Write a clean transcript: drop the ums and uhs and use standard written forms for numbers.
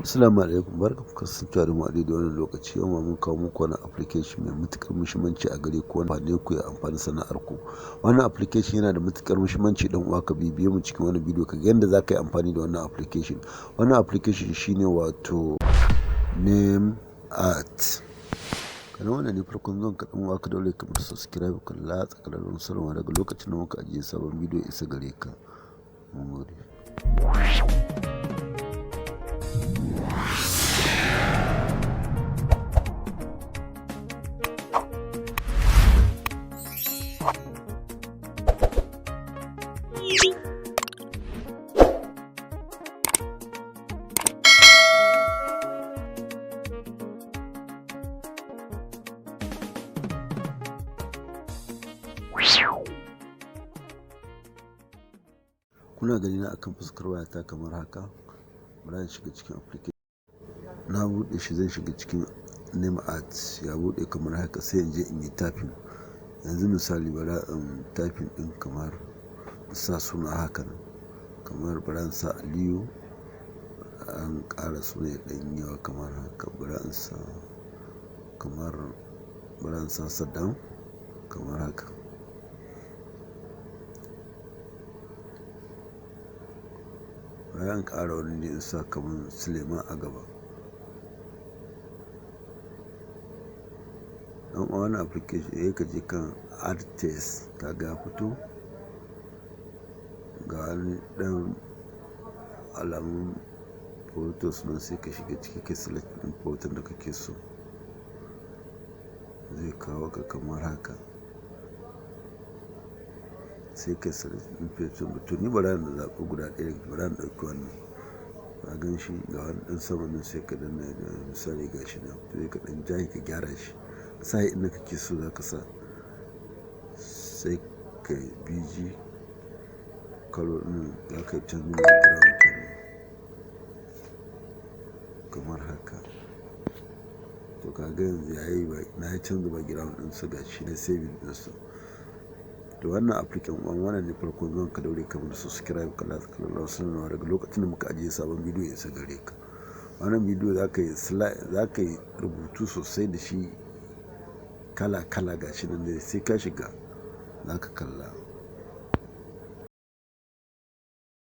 Assalamu alaikum, barkanku kasancewa da mu a daidai wannan lokaci. Yau ma mun kawo muku wani application mai matuƙar muhimmanci a gare ku, wanda amfane ku ya amfani sana'ar ku. Wannan application yana da matuƙar muhimmanci. Dan uwa, ka bibiye mu cikin wannan bidiyo ka ga yadda za ka yi amfani da wannan application. Wannan application shine wato Name Art. Kana wannan ne farkon zuwan ka, dan uwa, ka daure ka mana subscribe, ka latsa ƙararrawar sanarwa daga lokacin da muka ajiye sabon bidiyo isa gare ka. Mun gode. Kuna gani na akan fuskar wayata kamar haka. Bari in shiga cikin application. Na buɗe shi, zan shiga cikin Name Art. Ya buɗe kamar haka, sai in je in yi typing. Yanzu misali, bari in typing ɗin kamar sa suna haka nan. Kamar bari in sa Aliyu, an ƙara suna ya ɗan yawa kamar haka. Bari in sa kamar, bari in sa Saddam kamar haka. Bari in ƙara wani ne, in sa kamar Suleiman a gaba. Dan uwa, wannan application, sai ka je kan add text, ka ga ya fito. Ga wani ɗan alamun photos nan, sai ka shiga ciki ka select ɗin photon da kake so. Zai kawo ka kamar haka. Sai ka select ɗin photon. To, ni bara na zaɓi guda ɗaya, bara in ɗauki wannan. Ka gan shi, ga wani ɗan sama nan, sai ka danna. Misali, ga shi nan. Sai ka ɗan ja shi ka gyara shi. Ka sa shi inda kake so za ka sa. Sai ka BG color ɗin, za ka canza background kenan. Kamar haka. To, ka ga yanzu yayi ba, na canza background ɗinsa, ga shi na saving ɗinsa. To, wannan application, wannan ne farkon zuwan ka, daure ka mana subscribe, ka latsa ƙararrawar sanarwa daga lokacin da muka ajiye sabon bidiyo ya isa gare ka. Wannan bidiyo za ka yi rubutu sosai da shi kala kala, ga shi nan dai sai ka shiga za ka kalla.